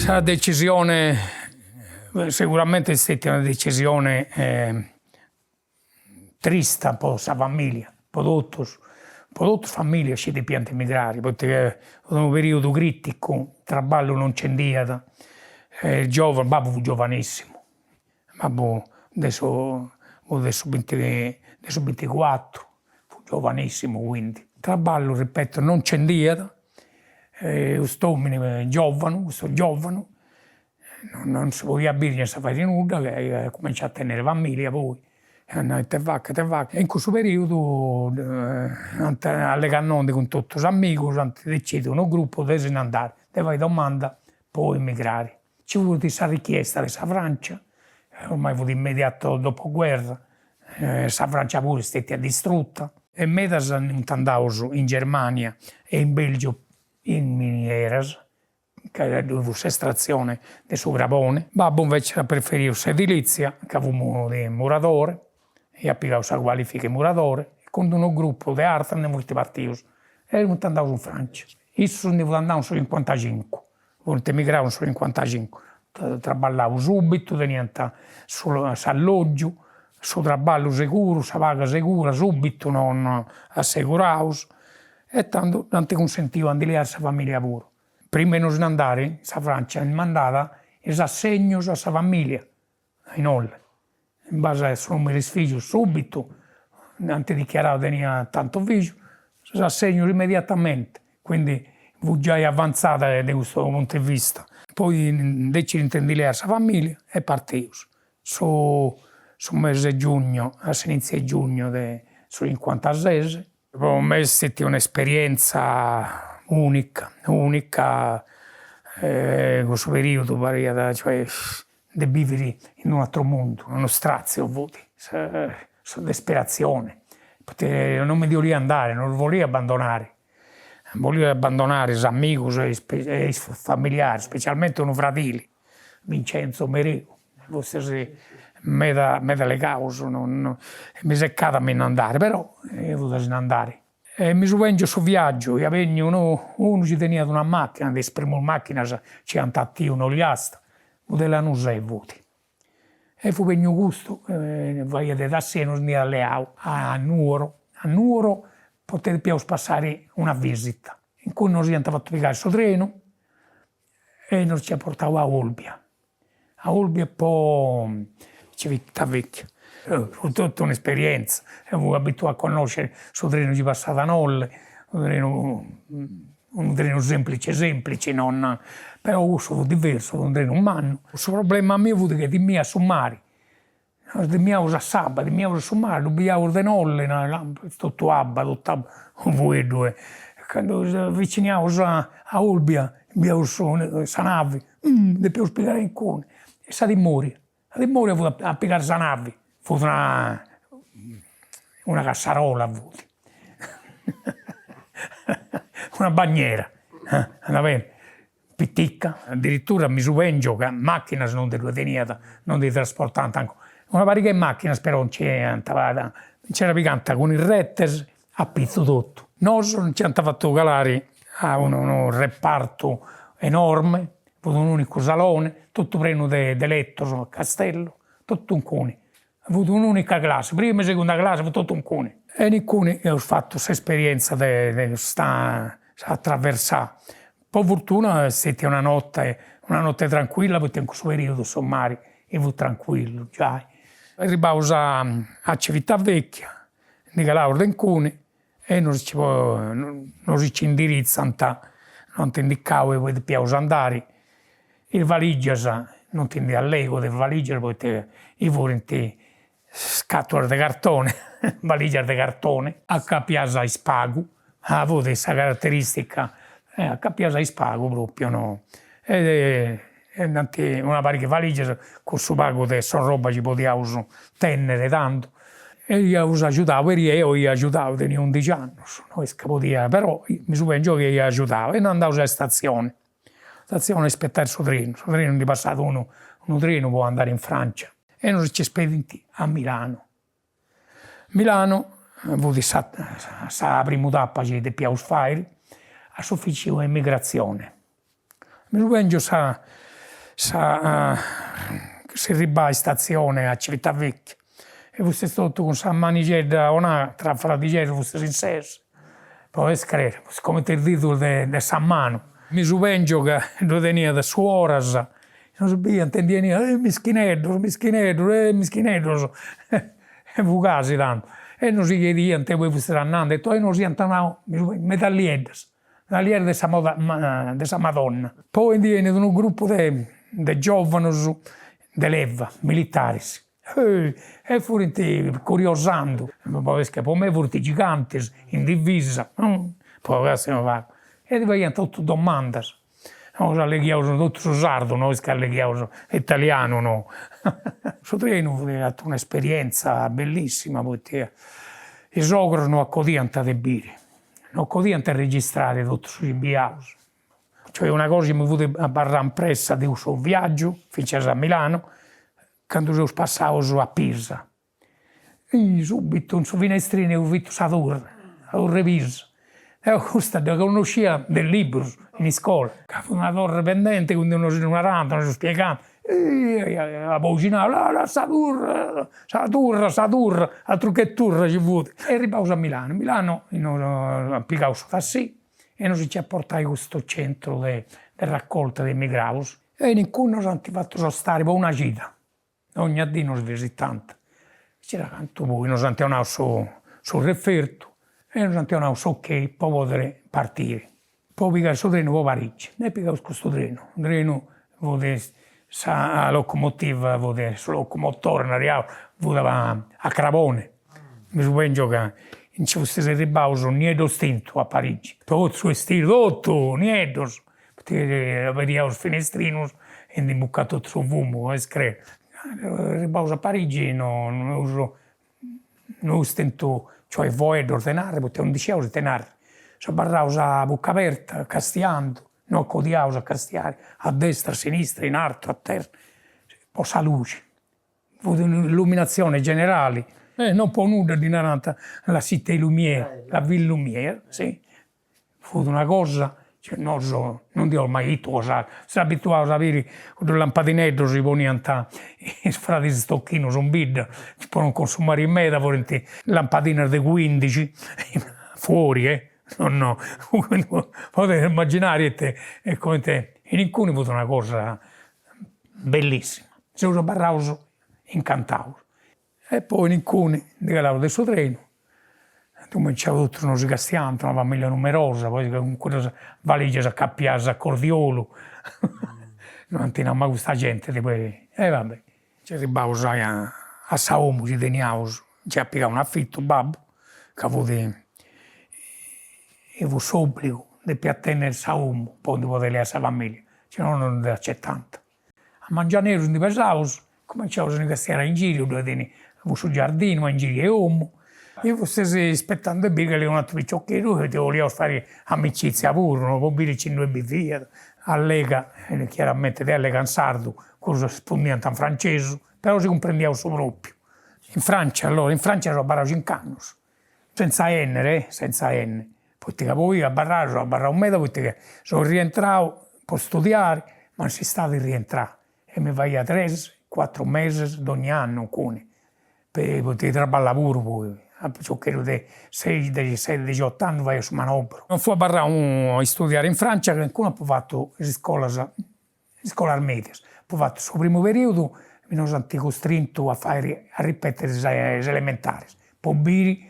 Sa decisione seguramente est stetia una decisione trista po sa familia, po totus, po totus is familias chi depiant emigrari, poita fut unu periodu criticu, traballu non nci nd'iat, e giovanu, babbu fut giovanissimu, babbu de su fut de su binti de su binticuatru, fut giovanissimu quindi. Traballu, ripeto, non nci nd'iat e cust'omini giovanu, custu giovanu non si podiat biri senza fai nudda, ca iat cumenciau a tenni familia poi, e nai ite facu ite facu, e in cussu periodu ant allegandondi cun totus is amigus ant decidiu unu gruppu de si nd'andai, de fai domanda po emigrari. Nci fut sa richiesta de sa Francia, ormai fut immediato dopoguerra, sa Francia puru est stetia distrutta, e medas funt andaus in Germania e in Belgio in minieras, ca ddoi fut s'estratzione de su crabone. Babbu invecias at preferiu s'edilizia, ca fut muradore, iat pigau sa cualifica 'e muradore, e cun d'unu gruppu de aterus ndi funt partius e funt andaus in Francia. Issu ndi fut andau in su cincuantacincu, funt emigraus in su cincuantacincu, traballau subitu, teniant s'alloggiu, su traballu seguru, sa paga segura, subitu, non asseguraus, e tando dd'ant cunsentiu a ndi liai sa familia puru. Prima 'e nos nd'andare, sa Francia mandat is assegnus a sa familia, a Nolle, in base a su numeru 'e is fillus subitu, ant dichiarau tenia tantu fillus, s'assegnu immediatamente, quindi fut giai avanzada de custu puntu 'e vista. Poi decidint de ndi leai sa familia e partius. Su su mese 'e giugno, a s'iniziu 'e giugno de su cincuantases. Po mei est stetia un'esperienza unica, unica, cussu periodu pariat cioè de biviri in u' ateru mundu, unu straziu fut, sa disperazioni, poita non mi ndi 'olia andai, non ddus bolia abbandonai, non bolia abbandonai is amigus e is familiaris, specialmenti unu fradili, Vincenzo Mereu, fustis meda meda legaus, non mi secat a mi nd'andare, però fut a si nd'andare. E mi subengiu su viaggiu, iat benniu unu unu chi teniat una macchina, de is primus macchinas chi iant 'atiu in Ogliastra, fut de Lanusè fut. E fut benniu custu, faiat de tasseri, nos nd'iat leau a Nuoro, a Nuoro poita depiaus passai una visita, inguni nos iant fatu pigai su trenu e nos nc'iat portau a Olbia, a Olbia po Civitavecchia. Fut totu un'esperienza, eo fui abituau a connoscere su trenu chi passat a Nolle, unu trenu unu trenu semplice semplice non, però cussu fut diversu, fut unu trenu mannu. Su problema miu fut chi timia su mari Nos timiaus a s'abba, timiaus su mari, ddu biiaus de Nolle, totu abba, totu abba, unu fueddu e candu s'avviciniaus a Olbia biiaus sa navi, depiaus pigai inguni, e sa timoria, sa timoria fut a pigai sa navi, fut una una cassarola fut, una bagnera, andat beni Pitica, addirittura mi subengio ca machinas non ndi ddue teniat, non ndi trasportant ancora, una pariga 'e machinas però nci iant, nci dda pigant cun is retes a pitzu totu. Nosu nc'iant fatu calari a unu repartu enorme, fut un'unicu salone, totu prenu de letus a castellu, totu inguni Fut un'unica classi, prima e segunda classi, fut totu inguni. E inguni eus fatu s'esperienza de de custa traversà. Po fortuna est stetia una notte, una notte tranquilla poita in cussu periodu su mari fut tranquillu giai. Arribaus a a Civitavecchia, ndi calaus de inguni e nos ci nos ci indiritzant, nos ant indicau ue depiaus andari, is valigias, non ti ndi allegu de is valigias poita furint scatulas de cartone, valigias de cartone, acapias a ispagu, ah fut sa carateristica, acapias a ispagu propriu no, e nd'ant una pariga 'e valigias cun su pagu de s'orroba chi podiaus tennere tandu e iaus agiudau, peri eo ia agiudau, tenia undixi annus, no est ca podia, però mi subengio chi ia agiudau e andaus a istatzioni, istatzioni a ispetai su trenu, su trenu ndi passat unu unu trenu po andare in Francia e nos nci spedint a Milano. Milano fut sa sa primu tapa chi depiaus fairi, a s'uficiu 'e immigrazione. Mi subengio sa. sa s'erribai a istatzione a Civitavecchia e fustis totu cun sa manixedda 'onà tra fradixeddus fustis in ses, podes crere, comente is didus de sa manu. Mi subengio ca ddoi teniat suoras, nos biiant e ndi 'eniant, eh mischineddos, mischineddos, eh mischineddos, e fut gasi tandu, e nos si chiediant ue fustis andende e totu e nos iant donau medallieddas, medallieddas de sa de sa Madonna. Poi ndi 'enit unu gruppu de de giovanus de leva, militaris, e furint curiosandu, po mei furint gigantis in divisa, po unu pagu, e ti faiant totu domandas Nosu alleghiaus totu su sardu, no est chi alleghiaus italianu no. Su trenu fiat un'esperienza bellissima poita is ogros no acodiant de biri, no acodiant a registrare totu su chi biiaus. Cioè una cosa chi mi fut abarrada impressa de cussu viaggiu finzas a Milano, candu seus passaus a Pisa Subitu in su finestrinu eus bitu sa turre, sa turre Pisa. Deu custa dda connoscia de liburus in iscola, ca fut una torre pendente, quindi nosi ddu narant, nosi ddu spiegant, aboghinau, là là sa turre, sa turre, sa turre, atru che turre ci fut. E arribaus a Milano, Milano ant pigau su tassì e nosi nc'iat portau in custu centru de raccolta de emigraus e inguni nos ant fatu sostare po una cida Dogna dì nos visitant. Nc'era cantu poi nos ant 'onau su su refertu e nos ant 'onau s'ok po podere partiri, po pigai su trenu po Parigi. E pigaus custu trenu, su trenu fut sa locomotiva fut su locomotore nariaus fut a crabone, mi subengio ca nci fustis erribaus nieddos tintu a Parigi, totu su 'estiri totu nieddos Poita aberiaus is finestrinus e ndi imbucàt totu su fumu, est craru. Arribaus a Parigi no no eus no eus tentu cioè fueddus de narri poita non ndi scidiaus ite narri, seus abarraus a buca aberta castiandu, no acodiaus a castiai a destra a sinistra in artu a terra, po sa luxi, fut un'illuminatzioni generali, non po nudda ddi narant la cité lumière, la ville lumière, si Fut una cosa chi nosu non nd'iaus mai 'idu cosa, seus abituaus a biri cuddos lampadineddus chi poniant is fradis stocchinus in bidda, po non consumari meda furint lampadinas de cuindixi, fuori eh, no no, podeis immaginari ite e comente, in inguni fut una cosa bellissima, seus abarraus incantaus E poi in inguni ndi calaus de su trenu, cumenciaus totus nosi castiant, una familia numerosa, poi cun cuddas valigias acapiadas a cordiolu, ant nau, ma custa genti de e va bè. Nci arribaus a sa 'omu chi teniaus, nci at pigau un'afitu babbu, ca fut fut s'obbligu, depiat tenni sa 'omu po ndi podi leai sa familia, si no non dd'acetant. A mangianeddu si ndi pesaus, cumenciaus a ndi castiai a ingiriu, ddoi teniat cussu giardinu a ingiriu 'e 'omu, e fustis ispetandu de biri calincunu ateru piciocheddu poita 'oliaus fai amicizia puru, no, po biri chi ddoi biviat, allega, chiaramenti deu allega in sardu, cussus arrespundiant in francesu, però si cumprendiaus su propriu. In Francia, allora, in Francia seu abarrau cinc'annus Senza 'ennere, eh, senza 'ennere, poita ca poi abarrai so abarrau meda poita ca so rientrau po studiare, ma in s'istadi rientrà e mi faia tres, cuatru mesis dogni annu inguni, poita traballà puru poi, a piciocheddu de seixi, dexesseti, dexiott'annus faia su manoberu. Non fui abarrau a istudiare in Francia ca inguni apu fatu is iscolas iscolas medias, apu fatu su primu periodu mi nos ant custrintu a fai a ripetere is elementaris po biri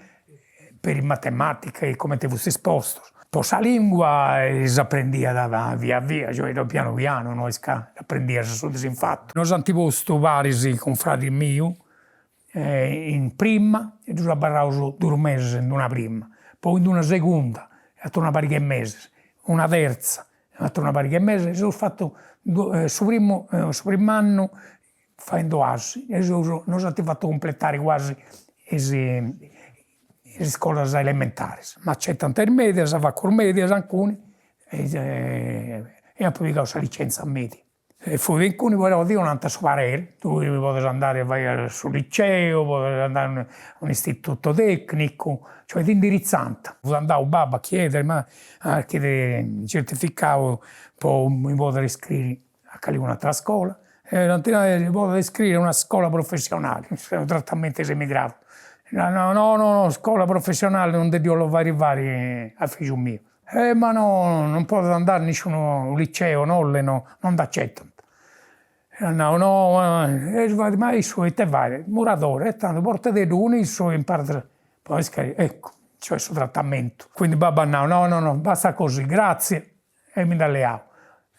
peri matematica e cumenti fustis postus. Po sa lingua s'aprendiat via via, cioè pianu pianu, no est ca dd'aprendias su dì infatu. Nos ant postu paris cun fradi miu in prima e ddus abarraus dus mesis in d'una prima, poi in d'una segunda ater'una una pariga 'e mesis, una terza Ater'una pariga 'e mesis, eus fatu su primu su primu annu faendu 'asi, eus nos ant fatu cumpletare cuasi is is iscolas elementaris, m'acetant is medias, facu is medias inguni e apu pigau sa licenza media. E fut inguni però ti 'onant su pareri, tui podes andare a fai su liceu, podes andare a un'istituto tecnicu, cioè ti indiritzant. Fut andau babbu a chiedere, ma a chiedere certificau po mi podere iscriri. a calincuna atera scola, e ant nau, si podet iscriri a una scola professionali, su tratamentu 'e s'emigrau. No no no scola professionali non ddi 'ollu fai arrivari a figiu miu. Eh ma no non podet andai a nisciunu liceo, no non dd'acetant. E at nau, no, e ma issu ite fait, muradore, e tando portededdu cun issu e imparat po iscriri, eccu, cioè su trattamentu. Quindi babbu at nau, no no no, basta così, grazie, e mi nd'at leau.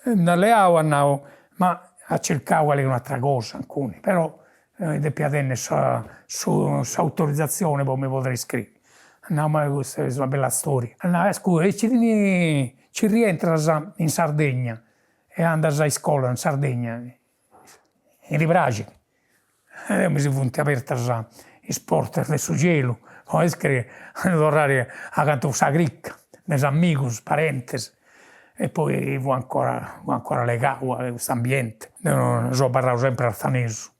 E mi nd'at leau, at nau, ma at circau calincuna atera cosa inguni, però depia tenni sa s'autorizatzioni po mi podiri iscriri. At nau, ma custa est una bella storia. At nau, ascurta, e ci ti ci rientras in Sardegna e andas a iscola in Sardegna, e ti praxit. E deu mi si funt abertas is portas de su cielu po iscriri, a torrare acantu sa cricca de is amigus, parentes, e poi fua ancora fua ancora legau a cust'ambiente, deu seu abarrau sempri arthanesu.